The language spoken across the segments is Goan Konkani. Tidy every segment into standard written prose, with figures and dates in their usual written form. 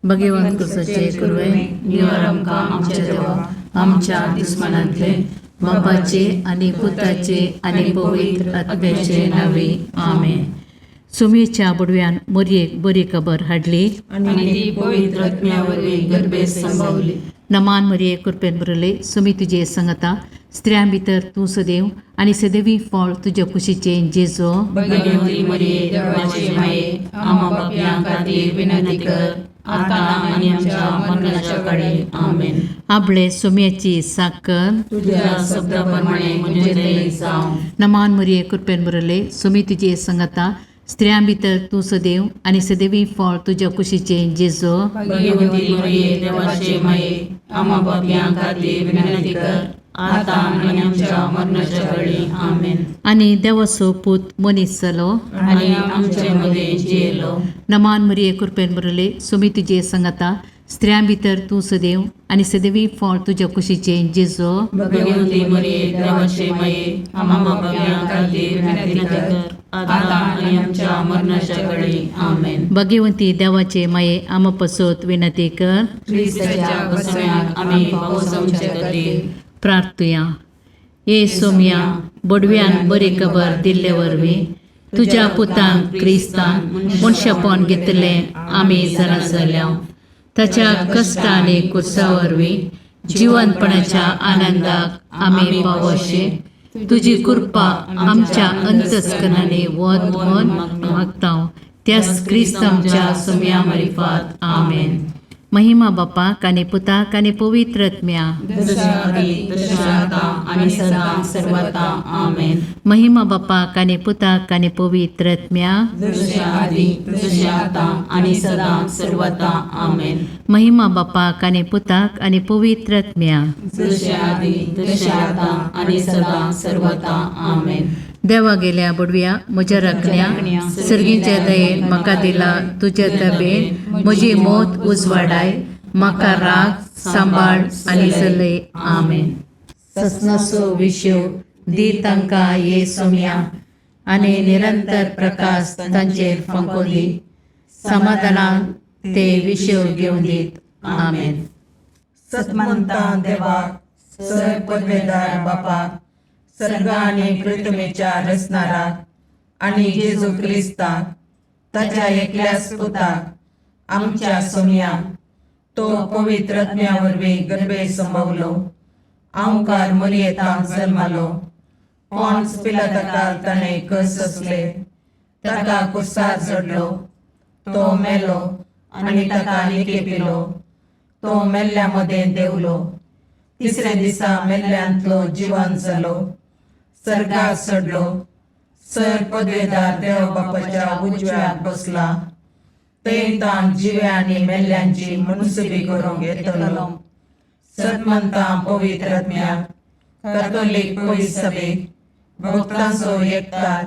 भगवंत कुसाचे कुरवे निवार आमकां आमच्या देवा आमच्या दुस्मानांतले बापाचे आनी पुताचे आनी पवित्र आत्म्याचे नावे आमेन. सुमेच्या बुडव्यान मोरयेक बरी खबर हाडली आनी ती पवित्र आत्म्या वरवीं गर्भेत संभवली. नमान मरिये कृपेन भरले सुमी तुजे संगता स्त्रियां भितर तूं सदैव आनी सदैवी फळ तुज्या कुशीचें जेजो. भगवती मरिये देवाचे माये, आम्हा पापयां खातीर विनंती कर, आतां आनी आमच्या मरणाच्या काळी. आमेन. आपले सुम्याची साकर तुझ्या शब्दा प्रमाणे म्हजें थंय जावं. नमान मरिये कृपेन भरले सुमी तुजे संगता स्त्रियां भितर तूं सदैव आनी सदैवी फळ तुज्या कुशीचें जेजो. भगवती मरिये देवाचे माये, आम्हा पापयां खातीर विनंती कर, आतां आनी आमच्या मरणाच्या काळी. आमेन. आनी देवाचो पूत मनीस जालो आनी आमचे मदें जियेलो. नमान मरिये कृपेन भरले सुमी तुजे संगता स्त्रियां भितर तूं सदैव आनी सदैवी फळ तुज्या कुशीचें जेजो. भगवती मरिये देवाचे माये, आम्हा पापयां खातीर विनंती कर, आतां आनी आमच्या मरणाच्या काळी. आमेन. भगवंती देवाचे माये आमा पसत विनंती कर. क्रिस्ताच्या बसम्याक आमी पावसांचे खातीर. प्रार्थुया. ये सोम्या बोडव्यान बरी खबर दिल्ले वरवीं तुज्या पुतान क्रिस्तान मनशापण घेतलें आमी जाणा जाल्या. ताच्या कश्ट आनी कुर्सा वरवीं जिवनपणाच्या आनंदाक आमी पावोशे तुजी कृपा आमच्या अंतस्करणांनी वत म्हण मागता त्याच क्रिस्त आमच्या सोम्या मारिफात. आमेन. महिमा बापाक आनी पुताक आनी पवित्र आत्म्या. जशा आदी तशें आतां आनी सदां सर्वता. आमेन. महिमा बापाक आनी पुताक आनी पवित्र आत्म्या. जशें आदी तशें आतां आनी सदां सर्वता. आमेन. महिमा बापाक आनी पुताक आनी पवित्र आत्म्या. जशें आदी तशें आतां आनी सदां सर्वता. आमेन. देवा गेल्या बुडव्या म्हज्या राखण्या सर्गीच्या दयेन म्हाका दिला तुज्या तबेन म्हजी मोत उजवाडाय म्हाका राग सांबाळ आनी चलय. आमेन. ससनाचो विशेव दी तांकां ये सोम्या आनी निरंतर प्रकाश तांचेर फांको दी समाधानान ते विशेव घेवन दीत. आमेन. सतमंता देवाक सर पदवेदार बापाक सर्ग आनी पृथ्वीच्या रचणाराक आनी जेजू क्रिस्ताक ताच्या एकल्याच पुताक आमच्या सोमयाक तो पवित्र आत्म्या वरवीं गर्भे संभवलो आंवकार मरियेतांत जल्मालो पॉन्स पिलाताकाल ताणें कस सोंसले ताका कुर्सार चडलो तो मेलो आनी ताका निकेपिलो तो मेल्ल्या मदें देंवलो तिसऱ्या दिसा मेल्ल्यांतलो जिवन जालो सर्गार चडलो सर पदवेदार देव बापाच्या उजव्याक बसला थंय ताण जिव्या आनी मेल्ल्यांची मुनसुबी करूंक येतलो. सतमंता पवित्र आत्म्याक कॅथोलीक पवित्र सभेक भक्तांचो एकतार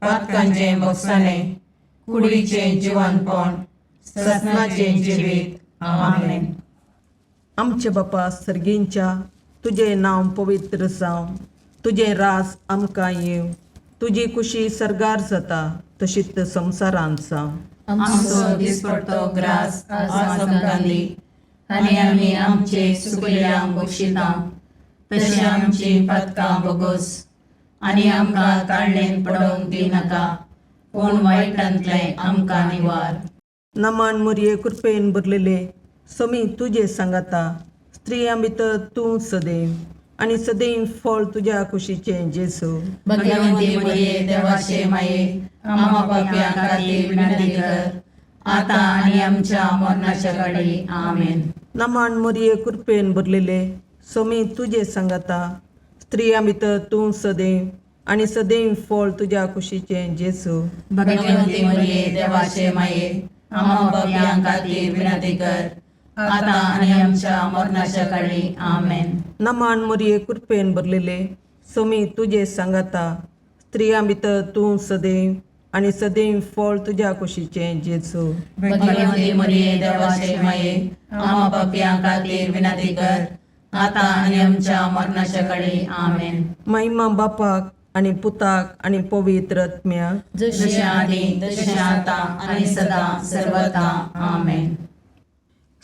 पातकांचें भोगसाणें कुडीचें जिवनपण ससनाचें जिवीत. आमेन. आमचे बापा सर्गींच्या तुजें नांव पवित्र जावं तुजें राज आमकां येवं तुजी कुशी सर्गार जाता तशीच संवसारांत जावं. आमचो दिसपडतो ग्रास आज आमकां दी आनी आमी आमचे सुकल्यांक बक्षिता तशें आमची पातकां बोगोस आनी आमकां ताळणेन पडोवंक दिनाका पूण वायटांतलें आमकां निवार. नमान मुरये कृपेन भरलेले समी तुजे सांगाता स्त्रियां भितर तूं सदैव आनी सदैव फळ तुज्या कुशीचें जेजू. भगवंती मरिये देवाचे माये, आम्हा पापयां खातीर विनंती कर, आतां आनी आमच्या मरणाच्या काळी. आमेन. नमान मुरये कृपेन भरलेले समी तुजे सांगाता स्त्रियां भितर तूं सदैव आनी सदैव फळ तुज्या कुशीचें जेजू. भगवंती मरिये देवाचे माये, आम्हा पापयां खातीर विनंती कर, आतां आनी आमच्या मरणाच्या काळी. आमेन. नमान मुरये कृपेन भरलेले समी तुजे सांगाता स्त्रियां भितर तूं सदैव आनी सदैव फळ तुज्या कुशीचें जेजू. भगवंती मरिये देवाचे माये, आम्हा पापयां खातीर विनंती कर, आतां आनी आमच्या मरणाच्या काळी. आमेन. महिमा बापाक आनी पुताक आनी पवित्र आत्म्याक. जशें आदी तशें आतां आनी सदां सर्वता. आमेन.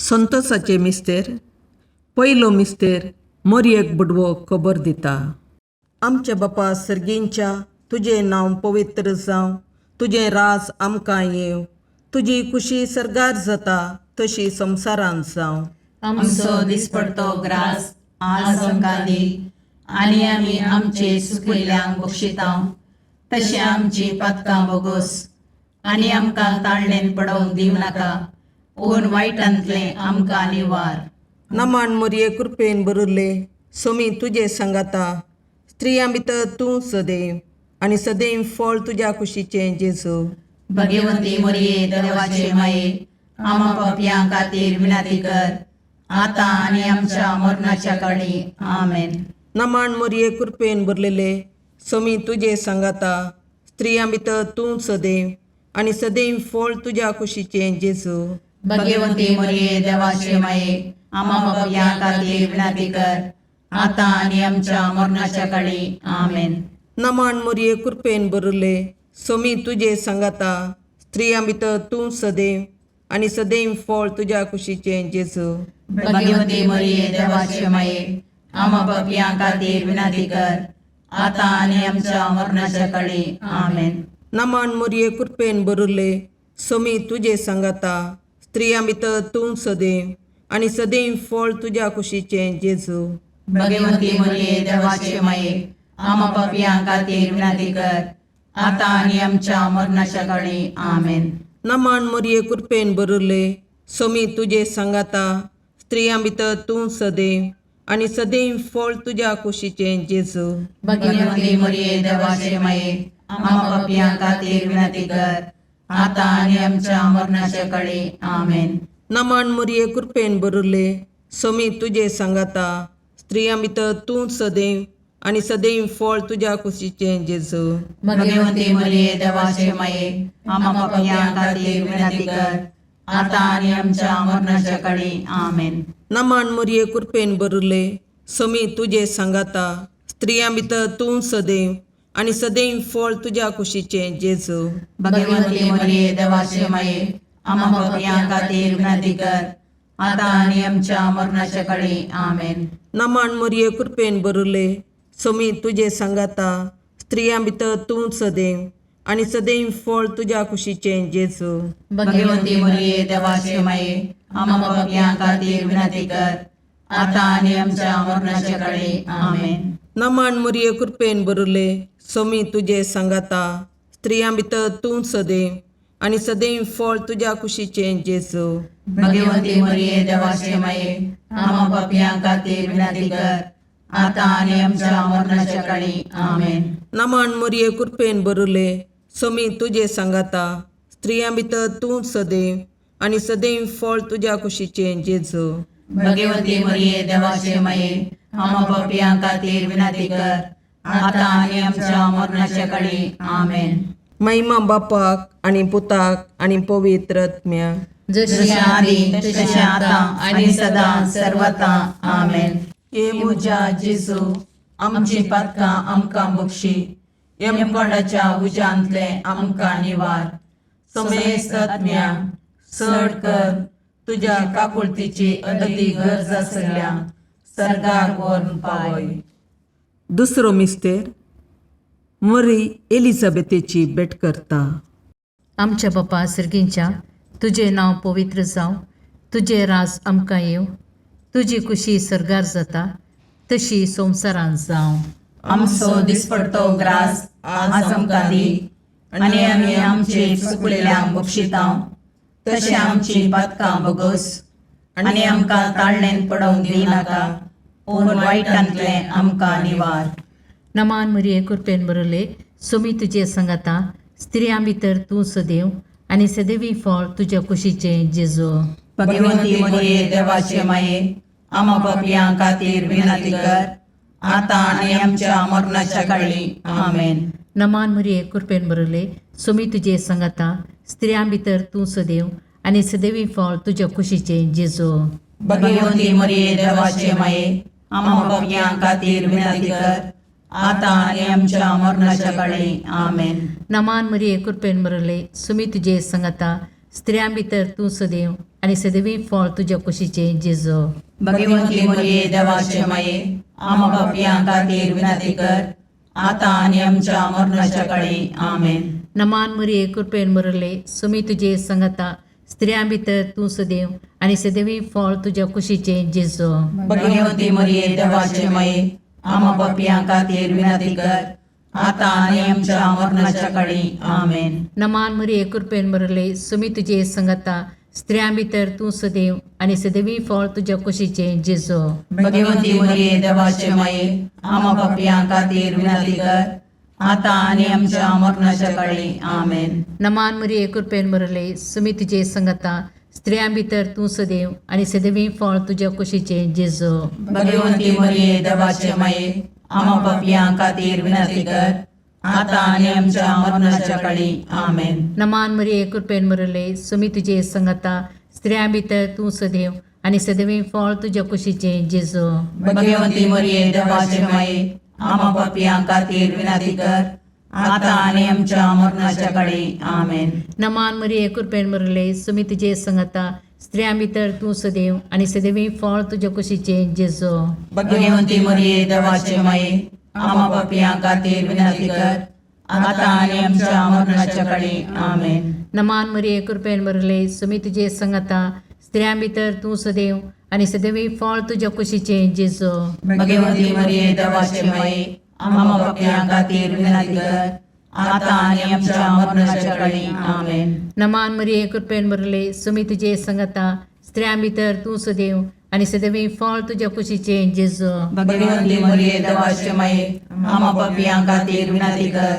संतोषाचे मिस्तेर. पयलो मिस्तेर मोरयेक बुडवो खबर दिता. आमच्या बापा सर्गींच्या, तुजें नांव पवित्र जावं, तुजें राज आमकां येवं, तुजी खुशी सर्गार जाता तशी संवसारांत जावं. आमचो दिसपडतो ग्रास आज आमकां दी आनी आमी आमचे सुकिल्ल्यांक बक्षितांव तशें आमची पातकां बोगोस आनी आमकां ताळणेन पडोवंक दिवं नाका पूण वायटांतलें आमकां निवार. नमान मोरये कृपेन बरुल्ले, सोमी तुजे सांगाता, स्त्रियां भितर तूं सदैव आनी सदैव फळ तुज्या कुशीचें जेजू. भगवती मोरये देवाचे माये, आमा पापयां खातीर विनंती कर आतां आनी आमच्या मरणाच्या काळी. आमेन. नमान मोरये कृपेन भरलेले, सोमी तुजे सांगाता, स्त्रियां भितर तूं सदैव आनी सदैव फळ तुज्या कुशीचें जेजू. भगवती मोरये देवाचे माये, आमा पापयां खातीर विनंती कर आतां आनी आमच्या मरणाच्या काळी. आमेन. नमान मोरये कृपेन भरले, सोमी तुजे सांगाता, स्त्रियां भितर तूं सदैव आनी सदैव फळ तुज्या कुशीचें जेजू. भगवती मोरये देवाचे माये, आमा पापयां खातीर विनंती कर आतां आनी आमच्या मरणाच्या काळी. आमेन. नमान मोरये कृपेन भरले, सोमी तुजे सांगाता, स्त्रियां भितर तूं सदैव आनी सदैव फळ तुज्या कुशीचें जेजू. भगवती मोरये देवाचे माये, आमा पापयां खातीर विनंती कर आतां आनी आमच्या मरणाच्या काळी. आमेन. नमान मोरये कृपेन भरले, सोमी तुजे सांगाता, स्त्रियां भितर तूं सदैव आनी सदैव फळ तुज्या कुशीचें जेजू. भगवती मोरये देवाचे माये, आमा पापयां खातीर विनंती कर आतां आनी आमच्या मरणाच्या काळी. आमेन. नमान मोरये कृपेन भरले, सोमी तुजे सांगाता, स्त्रियां भितर तूं सदैव आनी सदैव फळ तुज्या कुशीचें जेजू. भगवती मोरये देवाचे माये, आमा पापयां खातीर विनंती कर आतां आनी आमच्या मरणाच्या काळी. आमेन. नमान मोरये कृपेन भरले, सोमी तुजे सांगाता, स्त्रियां भितर तूं सदैव आनी सदैव फळ तुज्या कुशीचें जेजू. भगवती मोरये देवाचे माये, आमा पापयां खातीर विनंती कर आतां आनी आमच्या मरणाच्या काळी. आमेन. नमान मोरये कृपेन भरले, सोमी तुजे सांगाता, स्त्रियां भितर तूं सदैव आनी सदैव फळ तुज्या कुशीचें जेजू. भगवती मोरये देवाचे माये, आमा पापयां खातीर विनंती कर आतां आनी आमच्या मरणाच्या काळी. आमेन. नमान मोरये कृपेन भरले, सोमी तुजे सांगाता, स्त्रियां भितर तूं सदैव आनी सदैव फळ तुज्या कुशीचें जेजू. भगवती मोरये देवाचे माये, आमा पापयां खातीर विनंती कर आतां आनी आमच्या मरणाच्या काळी. आमेन. नमान मोरये कृपेन भरले, सोमी तुजे सांगाता, स्त्रियां भितर तूं सदैव आनी सदैव फळ तुज्या कुशीचें जेजू. भगवती मोरये देवाचे माये, आमा पापयां खातीर विनंती कर आतां आनी आमच्या मरणाच्या काळी. आमेन. महिमा बापाक आनी पुताक आनी पवित्र आत्म्याक. जशी जशें आदी तशें आतां आनी सदां सर्वता. आमेन. हे म्हज्या जेजू, आमची पातकां आमकां बक्षी, यमकोंडाच्या उज्यांतलें आमकां निवार, समेस्त आत्म्या चड कर तुज्या काकुळतीची अदती गरज आसल्या सर्गाक व्हरून पावय. दुसरो मिस्तेर मरी एलिझाबेथेची भेट करता. आमच्या बापा सर्गींच्या, तुजें नांव पवित्र जावं, तुजें राज आमकां येवं, तुजी खुशी सर्गार जाता तशी संवसारांत जावं. आमचो दिसपडतो ग्रास आज आमकां दी आनी आमी आमचे चुकलेल्यांक बक्षितांव तशें आमची पातकां बोगोस आनी आमकां ताळणेन पडोवंक दिवं नाका पूण वायटांतलें आमकां निवार. नमान मरिये कृपेन बरले, सोमी तुजे संगाता, स्त्रियां भितर तूं सदैव आनी सदैवी फळ तुज्या कुशीचें जेजू. भगवंती मोरये देवाचे माये, आमा पापयां खातीर विनंती कर आतां आनी आमच्या मरणाच्या काळी. आमेन. नमान मरिये कृपेन बरले, सोमी तुजे संगाता, स्त्रियां भितर तूं सदैव आनी सदैवी फळ तुज्या कुशीचें जेजू. भगवंती मोरये देवाचे माये, आमा पापयां खातीर विनंती कर आतां आनी आमच्या मरणाच्या काळी. आमेन. नमान मरिये कृपेन बरले, सोमी तुजे संगाता, स्त्रियां भितर तूं सदैव आनी सदवी फळ तुज्या कुशीचें जेजो. भगवंती मरिये देवाचे माये, आमा पापयां खातीर विनंती कर, आतां आनी आमच्या मरणाच्या काळी. आमेन. नमान मरिये, कृपेन भरले, सुमी तुजे संगता, स्त्रियां भितर तूं सदैव आनी सदैवी फळ तुज्या कुशीचें जेजो. भगवंती मरिये देवाचे माये, आमा पापयां खातीर विनंती कर, आतां आनी आमच्या मरणाच्या काळी. आमेन. नमान मरिये, कृपेन भरले, सुमी तुजे संगता, स्त्रियां भितर तूं सदैव आनी सदैवी फळ तुज्या कुशीचें जेजो. भगवंती मरिये देवाचे माये, आमा पापयां खातीर विनंती कर, आतां आनी आमच्या मरणाच्या काळी. आमेन. नमान मरिये, कृपेन भरले, सुमी तुजे संगता, स्त्रियां भितर तूं सदैव आनी सदैवी फळ तुज्या कुशीचें जेजो. भगवंती मरिये देवाचे माये, आमा पापयां खातीर विनंती कर, आतां आनी आमच्या मरणाच्या काळी. आमेन. नमान मरिये, कृपेन भरले, सुमी तुजे संगता, स्त्रियां भितर तूं सदैव आनी सदैवी फळ तुज्या कुशीचें जेजो. भगवंती मरिये देवाचे माये, आमा पापयां खातीर विनंती कर, आतां आनी आमच्या मरणाच्या काळी. आमेन. नमान मरिये, कृपेन भरले, सुमी तुजे संगता, स्त्रियां भितर तूं सदैव आनी सदैवी फळ तुज्या कुशीचें जेजो. भगवंती मरिये देवाचे माये, आमा पापयां खातीर विनंती कर, आतां आनी आमच्या मरणाच्या काळी. आमेन. नमान मरिये, कृपेन भरले, सुमी तुजे संगता, स्त्रियां भितर तूं सदैव आनी सदैवी फळ तुज्या कुशीचें जेजो. भगवंती मरिये देवाचे माये, आमा पापयां खातीर विनंती कर, आतां आनी आमच्या मरणाच्या काळी. आमेन. नमान मरिये, कृपेन भरले, सुमी तुजे संगता, स्त्रियां भितर तूं सदैव आनी सदैवी फळ तुज्या कुशीचें जेजो. भगवंती मरिये देवाचे माये, आमा पापयां खातीर विनंती कर,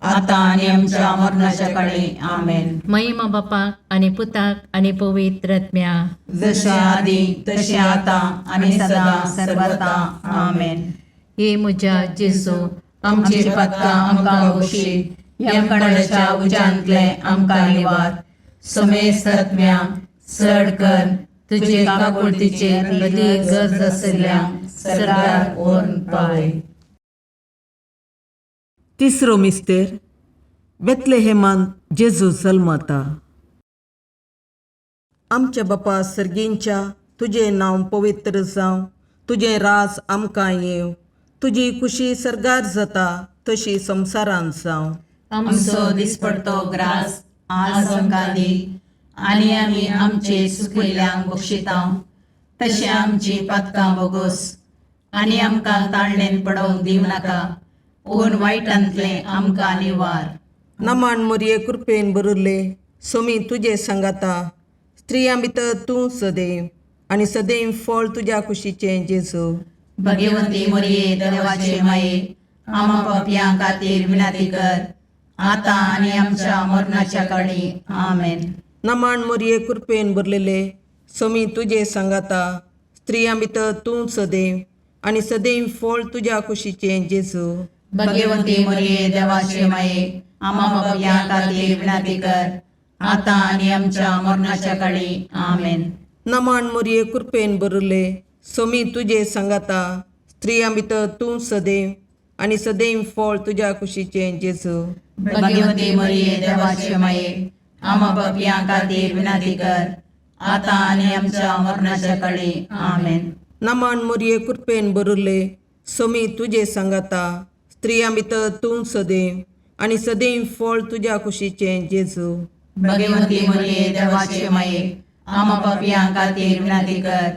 आतां आनी आमच्या मरणाच्या काळी. आमेन. महिमा बापाक आनी पुताक आनी पवित्र आत्म्या. जशे आदी तशें आतां आनी सदां सर्वता. आमेन. हे म्हज्या जेजू, आमची पातकां आमकां बक्षी, यमकणाच्या उज्यांतले आमकां निवार, समेस्त आत्म्या चड कर तुजे काकुळतीचे अदीक गरज आशिल्ल्या सरकार व्हरून पावय. तिसरो मिस्तेर, बेतलेहेमान जेजू जल्मता. आमच्या बापा सर्गींच्या, तुजें नांव पवित्र जावं, तुजें राज आमकां येवं, तुजी खुशी सर्गार जाता तशी संवसारांत जावं. आमचो दिसपडतो ग्रास आज आमकां दी, आनी आमी आमचे सुकिल्ल्यांक बक्षिता, तशें आमची पातकां बोगोस, आनी आमकां ताळणेन पडोवंक दिवं नाका, पूण वायटांतलें आमकां निवार. नमाण मोरये, कृपेन भरिल्ले, सोमी तुजे सांगाता, स्त्रियां भितर तूं सदैव आनी सदैव फळ तुज्या कुशीचें जेजू. भगवंती मरिये देवाचे माये, आमा पापयां खातीर विनंती कर, आतां आनी आमच्या मरणाच्या काळी. आमेन. नमाण मोरये, कृपेन भरलेले, सोमी तुजे सांगाता, स्त्रियां भितर तूं सदैव आनी सदैव फळ तुज्या कुशीचें जेजू. भगवंती मरिये देवाचे माये, आमा पापयां खातीर विनंती कर, आतां आनी आमच्या मरणाच्या काळी. आमेन. नमाण मोरये, कृपेन भरिल्ले, सोमी तुजे सांगाता, स्त्रियां भितर तूं सदैव आनी सदैव फळ तुज्या कुशीचें जेजू. भगवंती मरिये देवाचे माये, आमा पापयां खातीर विनंती कर, आतां आनी आमच्या मरणाच्या काळी. आमेन. नमाण मोरये, कृपेन भरिल्ले, सोमी तुजे सांगाता, स्त्रियां भितर तूं सदैव आनी सदैव फळ तुज्या कुशीचें जेजू. भगवंती मरिये देवाचे माये, आमा पापयां खातीर विनंती कर,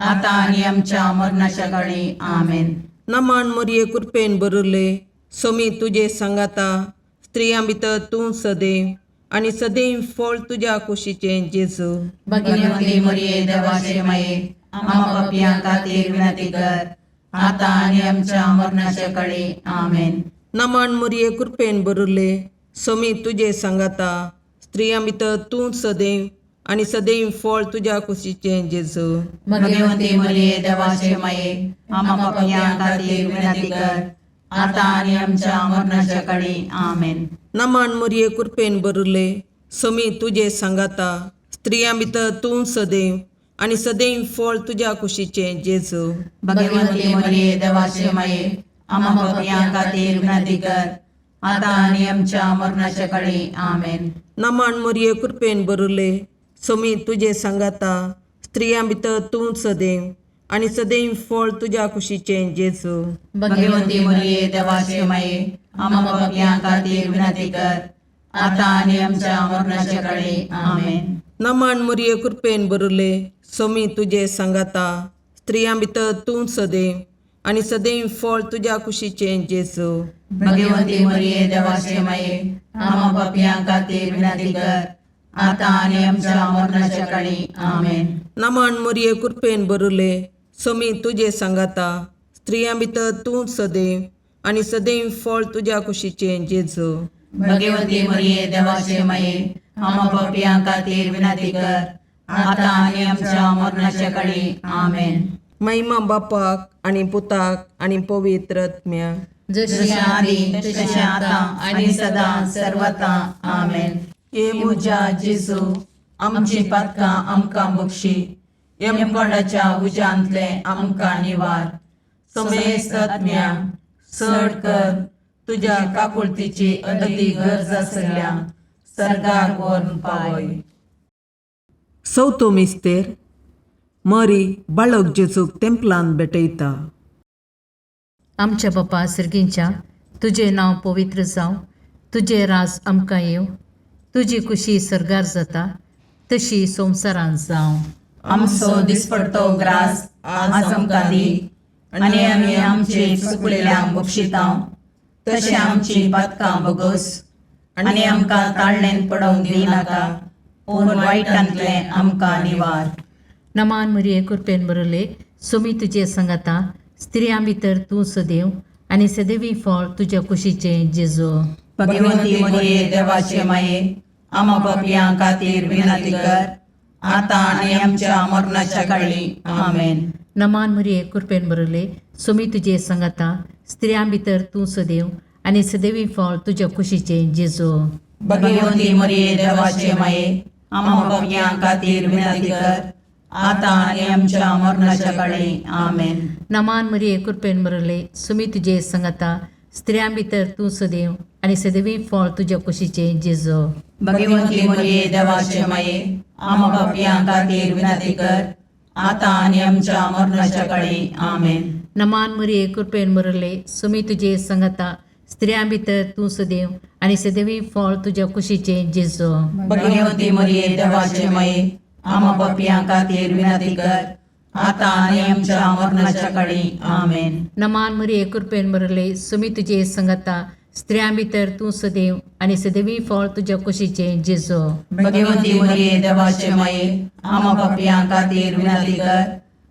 आतां आनी आमच्या मरणाच्या काळी. आमेन. नमाण मोरये, कृपेन भरिल्ले, सोमी तुजे सांगाता, स्त्रियां भितर तूं सदैव आनी सदैव फळ तुज्या कुशीचें जेजू. भगवंती मरिये देवाचे माये, आमा पापयां खातीर विनंती कर, आतां आनी आमच्या मरणाच्या काळी. आमेन. नमाण मोरये, कृपेन भरिल्ले, सोमी तुजे सांगाता, स्त्रियां भितर तूं सदैव आनी सदैव फळ तुज्या कुशीचें जेजू. भगवंती मरिये देवाचे माये, आमा पापयां खातीर विनंती कर, आतां आनी आमच्या मरणाच्या काळी. आमेन. नमाण मोरये, कृपेन भरिल्ले, सोमी तुजे सांगाता, स्त्रियां भितर तूं सदैव आनी सदैव फळ तुज्या कुशीचें जेजू. भगवंती मरिये देवाचे माये, आमा पापयां खातीर विनंती कर, आतां आनी आमच्या मरणाच्या काळी. आमेन. नमाण मोरये, कृपेन भरिल्ले, सोमी तुजे सांगाता स्त्रियां भितर तूं सदैव आनी सदैव फळ तुज्या कुशीचें जेजू. भगवती मरिये देवाचे माये, आम्हा पापयां खातीर विनंती कर, आता आनी आमच्या मरणाच्या काळी. आमेन. नमन मुरये कृपेन बरुले सोमी तुजे सांगाता स्त्रियां भितर तूं सदैव आनी सदैव फळ तुज्या कुशीचें जेजू. भगवती मरिये देवाचे माये, आम्हा पापयां खातीर विनंती कर, आता आनी आमच्या मरणाच्या काळी. आमेन. नमन मुरये कृपेन बरुले सोमी तुजे सांगाता स्त्रियां भितर तूं सदैव आनी सदैव फळ तुज्या कुशीचें जेजू. भगवती मरिये देवाचे माये, आम्हा पापयां खातीर विनंती कर, आता आनी आमच्या मरणाच्या काळी. आमेन. महिमा बापाक आनी पुताक आनी पवित्र आत्म्याक. जशी जशें आदी तशें आतां आनी सदां सर्वता. आमेन. हे म्हज्या जेजू, आमची पातकां आमकां बक्षी, यमकोंडाच्या उज्यांतले आमकां निवार, समेस्त आत्म्या चड कर तुज्या काकुळतीची अदी गरज आसल्या सर्गार व्हरून पावय. चवथो मिस्तेर मरी बाळक जेजूक तेंपलान भेटयता. आमच्या बापा सर्गींच्या, तुजें नांव पवित्र जावं, तुजें राज आमकां येवं, तुजी कुशी सर्गार जाता तशी संवसारांत जावं. आमचो दिसपडतो ग्रास आज आमकां दी, आनी आमी आमचे चुकलेल्यांक बक्षितां तशें आमची पातकां बगस, आनी आमकां ताळणेन पडोवंक दिनाका, पूण वायटांतलें आमकां निवार. नमान मरिये कृपेन बरले सुमी तुजे सांगाता स्त्रियां भितर तूं सदैव आनी सदैवी फळ तुज्या कुशीचें जेजू. भगवती मरिये देवाचे माये, आमा पापयां खातीर विनंती कर, आतां आनी आमच्या मरणाच्या काळी. आमेन. नमान मरिये कृपेन बरले सुमी तुजे सांगाता स्त्रियां भितर तूं सदैव आनी सदैवी फळ तुज्या कुशीचें जेजू. भगवती मरिये देवाचे माये, आमा पापयां खातीर विनंती कर, आतां आनी आमच्या मरणाच्या काळी. आमेन. नमान मरिये कृपेन बरले सुमी तुजे सांगाता स्त्रियां भितर तूं सदैव आनी सदैवी फळ तुज्या कुशीचें जेजू. भगवती मरिये देवाचे माये, आमा पापयां खातीर विनंती कर, आतां आनी आमच्या मरणाच्या काळी. आमेन. नमान मरिये कृपेन बरले सुमी तुजे सांगाता स्त्रियां भितर तूं सदैव आनी सदैवी फळ तुज्या कुशीचें जेजू. भगवती मरिये देवाचे माये, आमा पापयां खातीर विनंती कर, आतां आनी आमच्या मरणाच्या काळी. आमेन. नमान मरिये कृपेन बरले सुमी तुजे सांगाता स्त्रियां भितर तूं सदैव आनी सदैवी फळ तुज्या कुशीचें जेजू. भगवती मरिये देवाचे माये, आमा पापयां खातीर विनंती कर,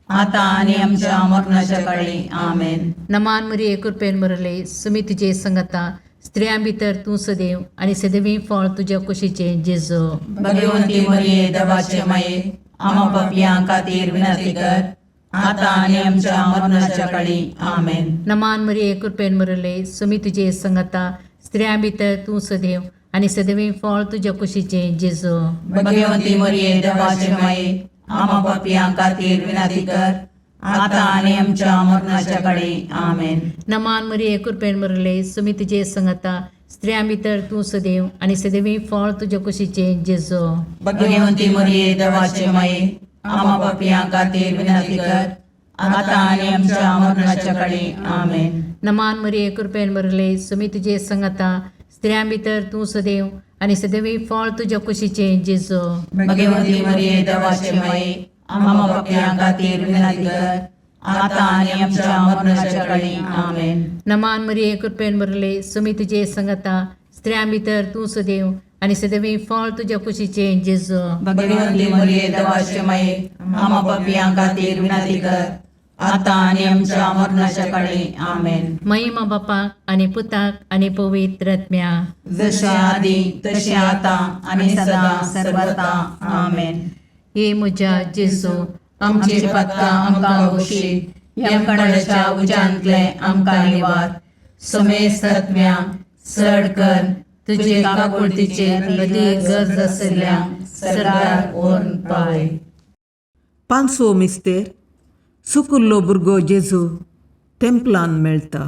आतां आनी आमच्या मरणाच्या काळी. आमेन. नमान मरिये कृपेन बरले सुमी तुजे सांगाता स्त्रियां भितर तूं सदैव आनी सदैवी फळ तुज्या कुशीचें जेजू. भगवती मरिये देवाचे माये, आमा पापयां खातीर विनंती कर, आतां आनी आमच्या मरणाच्या काळी. आमेन. नमान मरिये कृपेन बरले सुमी तुजे सांगाता स्त्रियां भितर तूं सदैव आनी सदैवी फळ तुज्या कुशीचें जेजू. भगवती मरिये देवाचे माये, आमा पापयां खातीर विनंती कर, आतां आनी आमच्या मरणाच्या काळी. आमेन. नमान मरिये कृपेन बरले सुमी तुजे सांगाता स्त्रियां भितर तूं सदैव आनी सदैवी फळ तुज्या कुशीचें जेजू. भगवती मरिये देवाचे माये, आमा पापयां खातीर विनंती कर, आतां आनी आमच्या मरणाच्या काळी. आमेन. नमान मरिये कृपेन बरले सुमी तुजे सांगाता स्त्रियां भितर तूं सदैव आनी सदैवी फळ तुज्या कुशीचें जेजू. भगवती मरिये देवाचे माये, आमा पापयां खातीर विनंती कर, आतां आनी आमच्या मरणाच्या काळी. आमेन. नमान मरिये कृपेन बरले सुमी तुजे सांगाता स्त्रियां भितर तूं सदैव आनी सदैवी फळ तुज्या कुशीचें जेजू. भगवती मरिये देवाचे माये, आमा पापयां खातीर विनंती कर, आतां आनी आमच्या मरणाच्या काळी. आमेन. महिमा बापाक आनी पुताक आनी पवित्र आत्म्या. जशें आदी तशें आतां आनी सदां सर्वता. आमेन. हे म्हज्या जेजू, आमची पातकां आमकां बक्षी, यमकंडाच्या उज्यांतले आमकां निवार, समेस्त आत्म्या चड कर तुजे काकुळतीचे अदी गरज आशिल्ल्या सरकार व्हरून पावय. पांचवो मिस्तेर सुकुल्लो भुरगो जेजू तेंपलान मेळटा.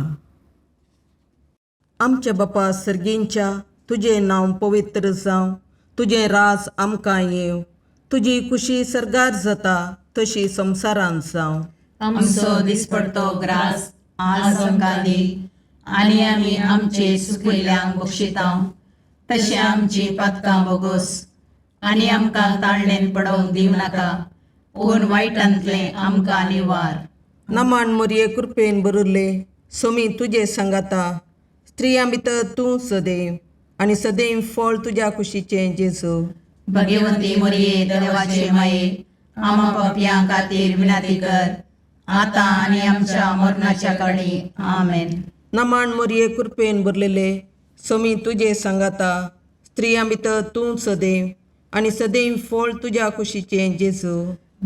आमच्या बापा सर्गींच्या, तुजें नांव पवित्र जावं, तुजें राज आमकां येवं, तुजी कुशी सर्गार जाता तशी संवसारांत जावं. आमचो दिसपडतो ग्रास आज आमकां दी आनी आमी आमचे सुकिल्ल्यांक बक्षिता तशें आमची पातकां बोगोस आनी आमकां ताळणेन पडोवंक दिवं नाका पूण वायटांतलें आमकां निवार. नमन मोरये कृपेन भरिल्ले सोमी तुजे सांगाता स्त्रियां भितर तूं सदैव आनी सदैव फळ तुज्या कुशीचें जेजू. भगवंती मोरये देवाचे माये आमा पापयां खातीर विनंती कर आतां आनी आमच्या मरणाच्या काळी. आमेन. नमन मोरये कृपेन भरलेले सोमी तुजे सांगाता स्त्रियां भितर तूं सदैव आनी सदैव फळ तुज्या कुशीचें जेजू.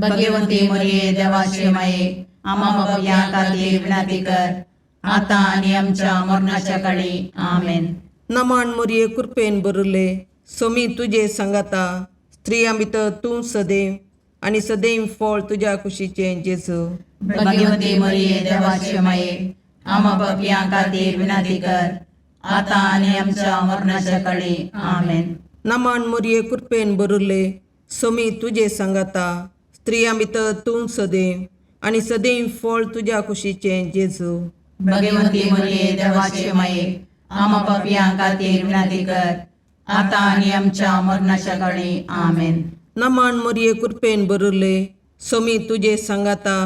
भगवंती मोरये देवाचे माये आमा पापयां खातीर विनंती कर आतां आनी आमच्या मरणाच्या काळी. आमेन. नमन मोरये कृपेन भरिल्ले सोमी तुजे सांगाता स्त्रियां भितर तूं सदैव आनी सदैव फळ तुज्या कुशीचें जेजू. भगवंती मोरये देवाचे माये आमा पापयां खातीर विनंती कर आतां आनी आमच्या मरणाच्या काळी. आमेन. नमन मोरये कृपेन भरिल्ले सोमी तुजे सांगाता स्त्रियां भितर तूं सदैव आनी सदैव फळ तुज्या कुशीचें जेजू. भगवंती मोरये देवाचे माये आमा पापयां खातीर विनंती कर आतां आनी आमच्या मरणाच्या काळी. आमेन. नमन मोरये कृपेन भरिल्ले सोमी तुजे सांगाता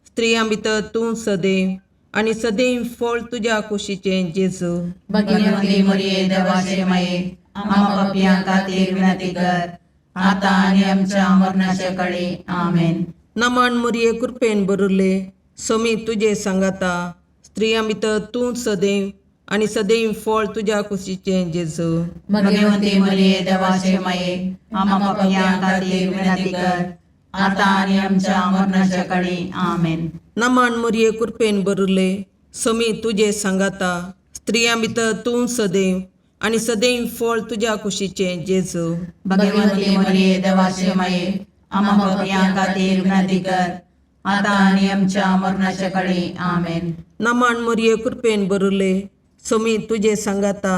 स्त्रियां भितर तूं सदैव आनी सदैव फळ तुज्या कुशीचें जेजू. भगवंती मोरये देवाचे माये आमा पापयां खातीर विनंती कर आतां आनी आमच्या मरणाच्या काळी. आमेन. नमन मोरये कृपेन भरिल्ले सोमी तुजे सांगाता स्त्रियां भितर तूं सदैव आनी सदैव फळ तुज्या कुशीचें जेजू. भगवंती मोरये देवाचे माये आमा पापयां खातीर विनंती कर आतां आनी आमच्या मरणाच्या काळी. आमेन. नमन मोरये कृपेन भरिल्ले सोमी तुजे सांगाता स्त्रियां भितर तूं सदैव आनी सदैव फळ तुज्या कुशीचें जेजू. भगवंती मोरये देवाचे माये आमा पापयां खातीर विनंती कर आतां आनी आमच्या मरणाच्या काळी. आमेन. नमन मोरये कृपेन भरिल्ले सोमी तुजे सांगाता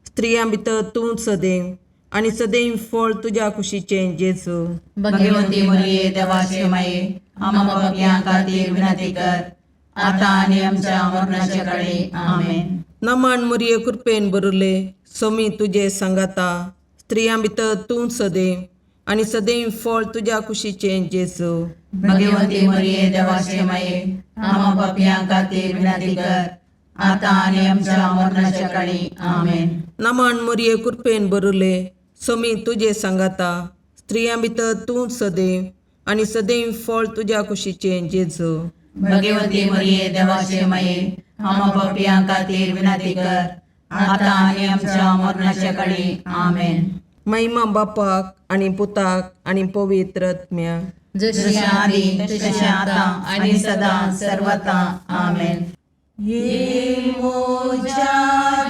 स्त्रियां भितर तूं सदैव आनी सदैव फळ तुज्या कुशीचें जेजू. भगवंती मोरये देवाचे माये आमा पापयां खातीर विनंती कर आतां आनी आमच्या मरणाच्या काळी. आमेन. नमन मोरये कृपेन भरिल्ले सोमी तुजे सांगाता स्त्रियां भितर तूं सदैव आनी सदैव फळ तुज्या कुशीचें जेजू. भगवंती मोरये देवाचे माये आमा पापयां खातीर विनंती कर आतां आनी आमच्या मरणाच्या काळी. आमेन. नमन मोरये कृपेन भरिल्ले सोमी तुजे सांगाता स्त्रियां भितर तूं सदैव आनी सदैव फळ तुज्या कुशीचें जेजू. भगवंती मोरये देवाचे माये आमा पापयां खातीर विनंती कर आतां आनी आमच्या मरणाच्या काळी. आमेन. महिमा बापाक आनी पुताक आनी पवित्र आत्म्याक. जशी आदी तशें आतां आनी सदां सर्वता. आमेन. ये मोजा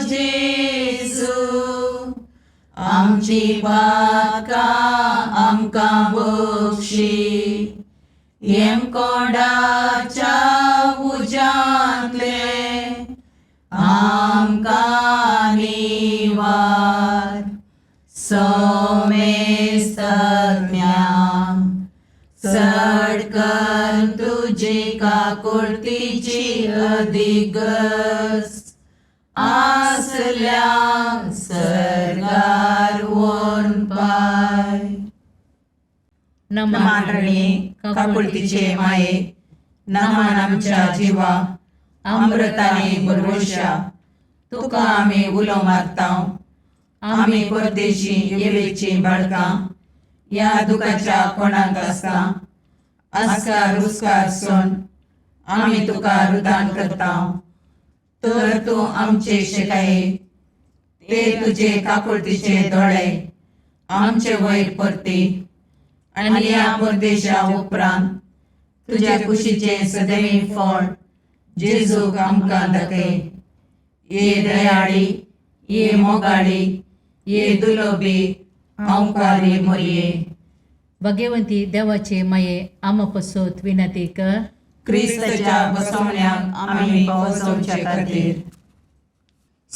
जेजू आमची पातकां आमकां बक्षी येमकोंडाच्या उज्यांतले आमकां निवार सोमेस्तम्या चड कर तुजी काकुळतीची अधिगस आसल्या सर्गार वोन पाय. नमान रणी काकुळतीचे माये नमान आमच्या जिवा अमृताने बरवशा तुका आमी उलो मारता. आमी परदेशी येवेची बाळकां ह्या दुखाच्या कोणाक आसता आस्कार रुस्कार सोन आमी तुका रुदान करता. तर तूं आमचे शिकाये ते तुजे काकुळतीचे दोळे आमचे वयर परती आनी ह्या परदेशा उपरांत तुज्या कुशीचें सदैव फळ जेजूक आमकां दाखय. ये दयाळी ये मोगाळी ये दुलोबी अंकारी मोरये. भगवंती देवाचे माये आमा पसत विनंती कर. क्रिस्ताच्या बसवण्याक आमी पावसवचे खातीर.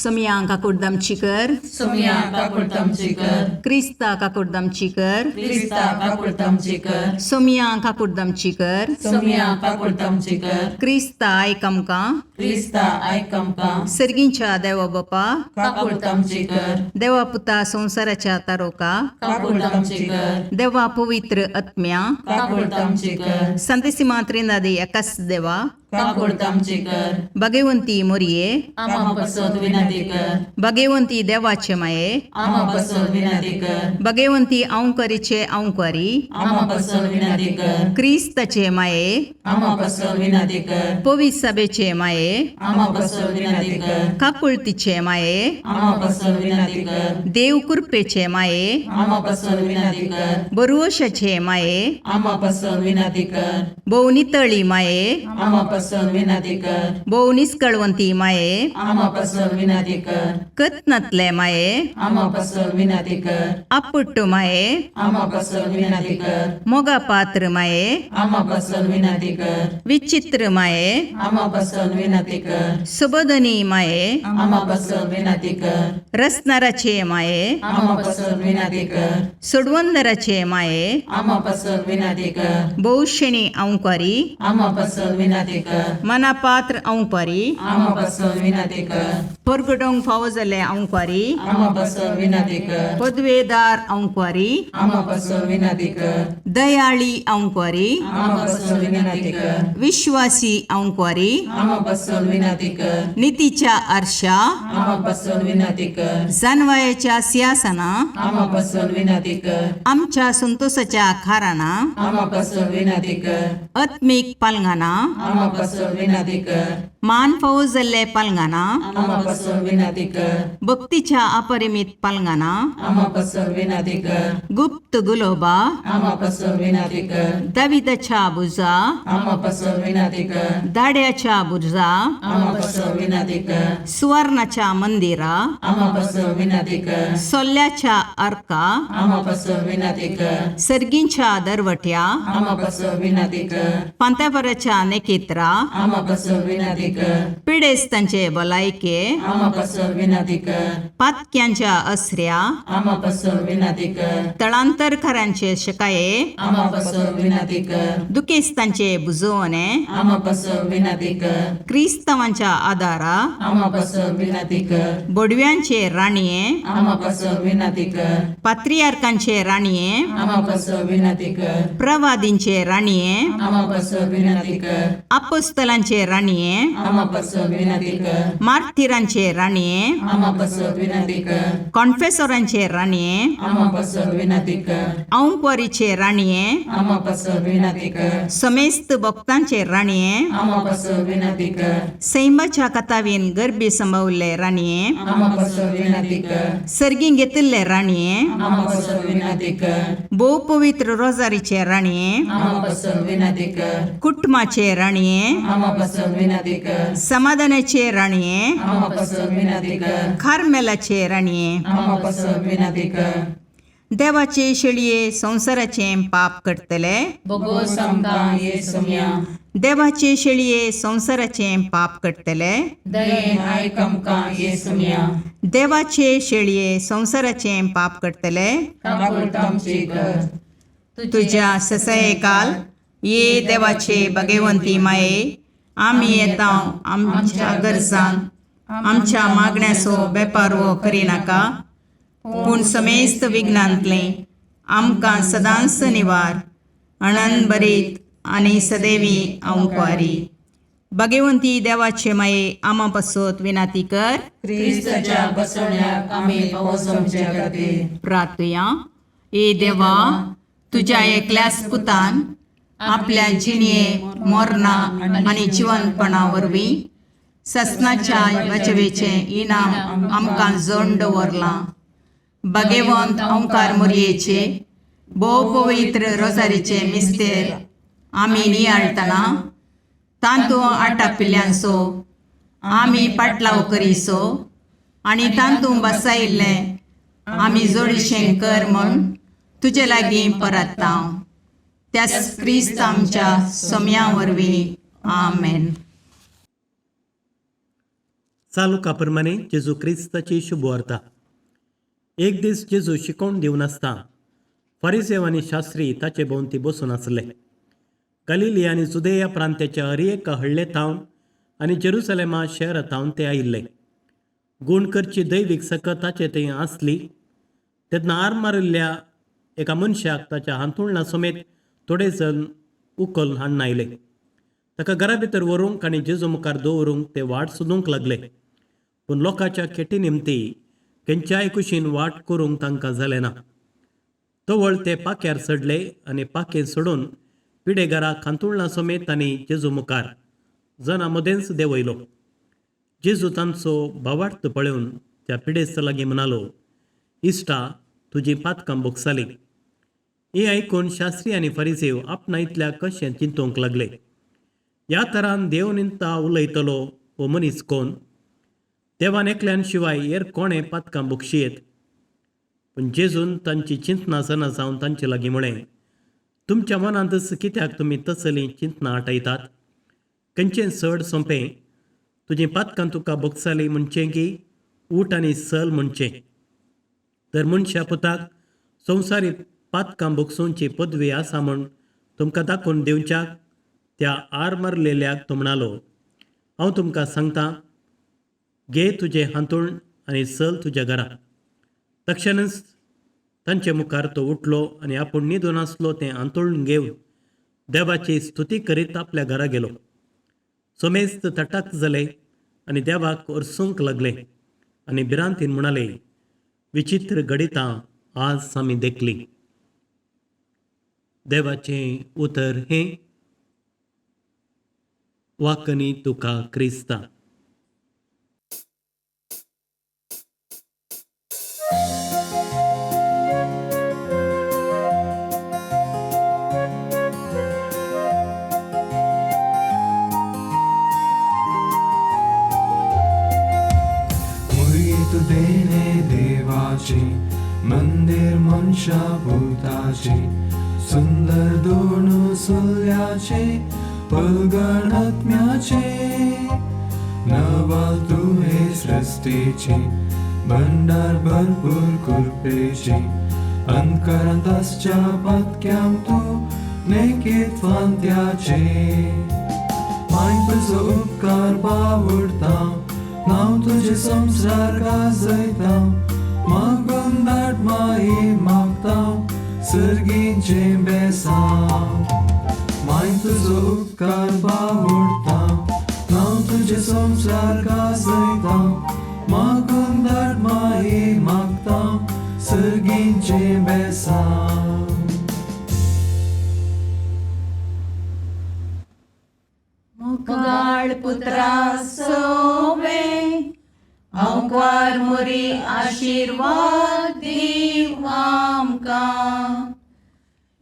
सोमया काकुडदामची कर. सोमया काकुळतामची कर. क्रिस्ता काकुडदामची कर. क्रिस्ता काकुळतामची कर. सोमया काकुडदामची कर. सोमया काकुळतामची कर. क्रिस्ता आयक आमकां. क्रिस्ता आयक आमकां. सर्गींच्या देवा बापा, काकुळतामची कर. देवा पुता संवसाराच्या तारोका, काकुळतामची कर. देवा पवित्र आत्म्या, काकुळतामची कर. संतेसिमा त्रिनादी एकाच देवा, काकुळतामची कर. भगवंती मोरये, आमा पसत विनंती कर. भगवंती देवाचे माये, आमा पसत विनंती कर. भगवंती अंकरीचे अंकरी, आमा पसत विनंती कर. क्रिस्ताचे माये, आमा पसत विनंती कर. पवित्र सभेचे माये, आमा पसत विनंती कर. काकुळतीचे माये, आमा पसत विनंती कर. देव कृपेचे माये, आमा पसत विनंती कर. बरुवशाचे माये, आमा पसत विनंती कर. भोव नितळी माये, आमा पसत विनंती कर. भोव निस्कळवंती माये, आमा पसत विनंती कर. कत्नातले माये, आमा पसत विनंती कर. आपुट्ट माये, आमा पसत विनंती कर. मोगा पात्र माये, आमा पसत विनंती कर. विचित्र माये, आमा पसत विनंती कर. सुबोधनी माये, आमा पसत विनंती कर. रसनाराचे माये, आमा पसत विनंती कर. सोडवंदराचे माये, आमा पसत विनंती कर. भोवशेणी अंकारी, आमा पसत विनंती कर. मनापात्र अंकारी, आमा पसत विनंती कर. परगटोंक फावो जाल्ले अंकारी, आमा पसत विनंती कर. पदवेदार अंकारी, आमा पसत विनंती कर. दयाळी अंकारी, आमा पसत विनंती कर. विश्वासी अंकारी, आमा पसत विनंती कर. नितीच्या आरशा, आमा पसत विनंती कर. जानवायाच्या सिंहासना, आमा पसत विनंती कर. आमच्या संतोषाच्या खाराना, आमा पसत विनंती कर. आत्मीक पालंगाना, आमा पसत विनंती कर. मान फावो जाल्ले पालंगाना, आमा पसत विनंती कर. भक्तीच्या अपरिमित पालंगाना, आमा पसत विनंती कर. गुप्त गुलोबा, आमा पसत विनंती कर. दाविदाच्या बुजा, आमा पसत विनंती कर. दाड्याच्या बुजा, आमा पसत विनंती कर. सुवर्णाच्या मंदिरा, आमा पसत विनंती कर. सोल्ल्याच्या अर्का, आमा पसत विनंती कर. सर्गींच्या दरवट्या, आमा पसत विनंती कर. पांत्यापराच्या नेकेत्रा, आमा पसत विनंती कर. पिडेस्तांचे भलायके, आमा पसत विनंती कर. पातक्यांच्या असऱ्या, आमा पसत विनंती कर. तळांतरकारांचे शकाये, आमा पसत विनंती कर. दुखेस्तांचे बुजवणे, आमा पसत विनंती कर. क्रिस्तांवांच्या आदारा, आमा पसत विनंती कर. बोडव्यांचे राणये, आमा पसत विनंती कर. पात्रियार्कांचे राणये, आमा पसत विनंती कर. प्रवादींचे राणये, आमा पसत विनंती कर. अपोस्तलांचे राणये, आमा पसत विनंती कर. मार्थिरांचे राणये, आमा पसत विनंती कर. कॉन्फेसोरांचे राणये, आमा पसत विनंती कर. औंकवारीचे राणये, आमा पसत विनंती कर. समेस्त भक्तांचे राणये, आमा पसत विनंती कर. सैमाच्या कथावीन गर्भी संभवल्ले राणये, आमा पसत विनंती कर. सर्गीं घेतिल्ले राणये, आमा पसत विनंती कर. भोव पवित्र रोजारीचे राणये, आमा पसत विनंती कर. कुटुंबाचे राणये, आमा पसत विनंती कर. समाधानाचे राणये, आमा पसत विनंती कर. कार्मेलाचे राणये, आमा पसत विनंती कर. देवाचे शेळये संवसाराचें पाप करतले, बोगोस आमकां ये सोम्या. देवाचे शेळये संवसाराचें पाप करतले, दयेन आयक आमकां ये सोम्या. देवाचे शेळये संवसाराचें पाप करतले, काकुळतामची कर. तुज्या ससयकाल ये देवाचे भगवंती माये, आमी येता आमच्या गरजान आमच्या मागण्याचो बेपारवो करिनाका, पूण समेस्त विघ्नांतलें आमकां सदांच निवार अणन बरीत आनी सदैवी अंकवारी. भगवंती देवाचे माये आमा पासत विनाती कर. क्रिस्ताच्या बसवण्याक आमी पावस आमच्या खातीर. प्रार्थुया. ए देवा, तुज्या एकल्याच पुतान आपल्या जिणये मोरना आनी जिवनपणा वरवीं ससनाच्या बचवेचें इनाम आमकां जोड दवरलां. भगवंत ओंकार मोरयेचे भोव पवित्र रोजारीचे मिस्तेर आमी नियाळटना तांतू आटापिल्ल्यांचो आमी पाटलाव करीसो आनी तांतू बसायिल्लें आमी जोडीशें कर म्हूण तुजे लागीं परत्ता, त्याच क्रिस्त आमच्या सोम्या वरवीं. आमेन. चालुका प्रमाणे जेजू क्रिस्ताची शुभवार्ता. एक दीस जेजू शिकोवन दिवन आसता फारिसेव आनी शास्त्री ताचे भोंवती बसून आसले. गलिली आनी जुदेया प्रांत्याच्या हर एका हळ्ळे थावन आनी जेरुसलेमा शहरा थावन ते आयिल्ले. गूण करची दैवीक सकत ताचे थंय आसली. तेन्ना आर मारिल्ल्या एका मनशाक ताच्या हांतुळणा समेत थोडे जण उखल हाडून आयले. ताका घरा भितर व्हरूंक आनी जेजू मुखार दवरूंक ते वाट सोदूंक लागले. पूण लोकांच्या खेटी निमती खंयच्याय कुशीन वाट करूंक तांकां जालें ना. तवळ ते पाक्यार चडले आनी पाखें सोडून पिडेगाराक हांतुळणा समेत तांणी जेजू मुखार जनां मदेंच देंवयलो. जेजू तांचो भावार्थ पळोवन त्या पिडेस्ता लागीं म्हणालो, इश्टा, तुजी पातकां भोगसाली. हें आयकून शास्त्री आनी फारिसेव आपणा इतल्या कशें चिंतूंक लागले, ह्या तरान देव निमता उलयतलो हो मनीस कोण? देवान एकल्यान शिवाय हेर कोणें पातकां भोगशियेत? पूण जेजून तांची चिंतनां जाणा जावन तांचे लागीं म्हळें, तुमच्या मनांतच कित्याक तुमी तसलीं चिंतनां आटयतात? खंयचें चड सोंपें, तुजीं पातकां तुका भोगसाली म्हणचें की उठ आनी चल म्हणचें? तर मनशा पुताक संवसारी पातकां भोगसोवची पदवी आसा म्हूण तुमकां दाखोवन दिवच्याक त्या आर मारलेल्याक तो म्हणालो, हांव तुमकां सांगता, घे तुजें हांतूण आनी चल तुज्या घरा. तक्षणच तांचे मुखार तो उठलो आनी आपूण न्हिदून आसलो तें हांतूण घेवन देवाची स्तुती करीत आपल्या घरा गेलो. समेस्त तटाक जाले आनी देवाक ओरसूंक लागले आनी भिरांतीन म्हणाले, विचित्र घडितां आज आमी देखली. देवाचें उतर हें. वाकनी तुका क्रिस्ता. मुर्गी तू देणे देवाची, मंदिर मनशा भूताची, सुंदर दोन सुल्याचे, पलगण आत्म्याचे. नवाल तू हे सृष्टीची, भंडार भरपूर कृपेची, अंतकरांत आसच्या पातक्यांक तू नेकीत फांत्याचे. माय तुजो उपकार बावडता, नांव तुजें संवसार गाजयता, मागून धाड माई मागता सर्गीचें बेसांव. माय तुजो उपकार बावडता, नांव तुजें संवसार गाजयता, मागून धाड माई मागता सर्गीचें बेसांव. मुखाळ पुत्रा सोवे आंकवार मोरी आशिर्वाद दीव आमकां.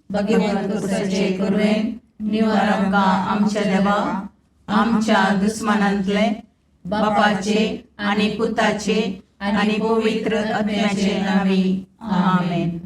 भगवंत कुसाचे कुरवेन निवार आमकां आमच्या देवा आमच्या दुस्मानांतले, बापाचे आनी पुताचे आनी पवित्र आत्म्याचे नांवी. आमेन.